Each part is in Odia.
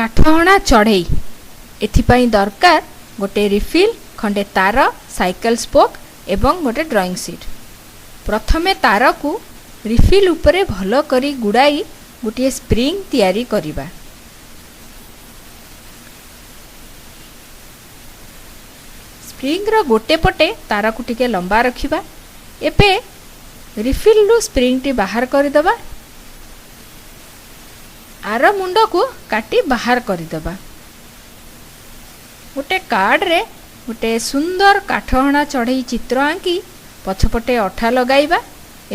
କାଠହଣା ଚଢ଼େଇ। ଏଥିପାଇଁ ଦରକାର ଗୋଟେ ରିଫିଲ୍, ଖଣ୍ଡେ ତାର, ସାଇକେଲ ସ୍ପୋକ୍ ଏବଂ ଗୋଟେ ଡ୍ରଇଂ ସିଟ୍। ପ୍ରଥମେ ତାରକୁ ରିଫିଲ୍ ଉପରେ ଭଲ କରି ଗୁଡ଼ାଇ ଗୋଟିଏ ସ୍ପ୍ରିଙ୍ଗ ତିଆରି କରିବା। ସ୍ପ୍ରିଙ୍ଗର ଗୋଟେ ପଟେ ତାରକୁ ଟିକେ ଲମ୍ବା ରଖିବା। ଏବେ ରିଫିଲ୍ରୁ ସ୍ପ୍ରିଙ୍ଗଟି ବାହାର କରିଦେବା, ଆର ମୁଣ୍ଡକୁ କାଟି ବାହାର କରିଦେବା। ଗୋଟେ କାର୍ଡ଼ରେ ଗୋଟେ ସୁନ୍ଦର କାଠହଣା ଚଢ଼େଇ ଚିତ୍ର ଆଙ୍କି ପଛପଟେ ଅଠା ଲଗାଇବା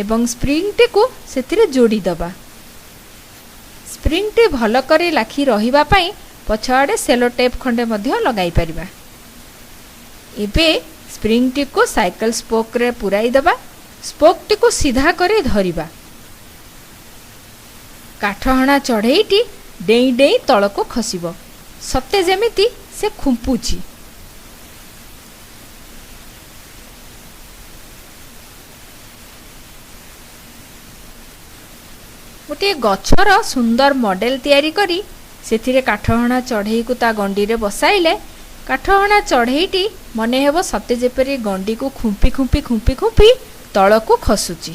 ଏବଂ ସ୍ପ୍ରିଙ୍ଗଟିକୁ ସେଥିରେ ଯୋଡ଼ିଦେବା। ସ୍ପ୍ରିଙ୍ଗଟି ଭଲ କରି ଲାଖି ରହିବା ପାଇଁ ପଛଆଡ଼େ ସେଲୋ ଟେପ୍ ଖଣ୍ଡେ ମଧ୍ୟ ଲଗାଇ ପାରିବା। ଏବେ ସ୍ପ୍ରିଙ୍ଗଟିକୁ ସାଇକେଲ ସ୍ପୋକ୍ରେ ପୂରାଇ ଦେବା, ସ୍ପୋକ୍ଟିକୁ ସିଧା କରି ଧରିବା। କାଠହଣା ଚଢ଼େଇଟି ଡେଇଁ ଡେଇଁ ତଳକୁ ଖସିବ, ସତେ ଯେମିତି ସେ ଖୁମ୍ପୁଛି। ଗୋଟିଏ ଗଛର ସୁନ୍ଦର ମଡେଲ ତିଆରି କରି ସେଥିରେ କାଠହଣା ଚଢ଼େଇକୁ ତା ଗଣ୍ଡିରେ ବସାଇଲେ କାଠହଣା ଚଢ଼େଇଟି ମନେ ହେବ ସତେ ଯେପରି ଗଣ୍ଡିକୁ ଖୁମ୍ପି ଖୁମ୍ପି ଖୁମ୍ପି ଖୁମ୍ପି ତଳକୁ ଖସୁଛି।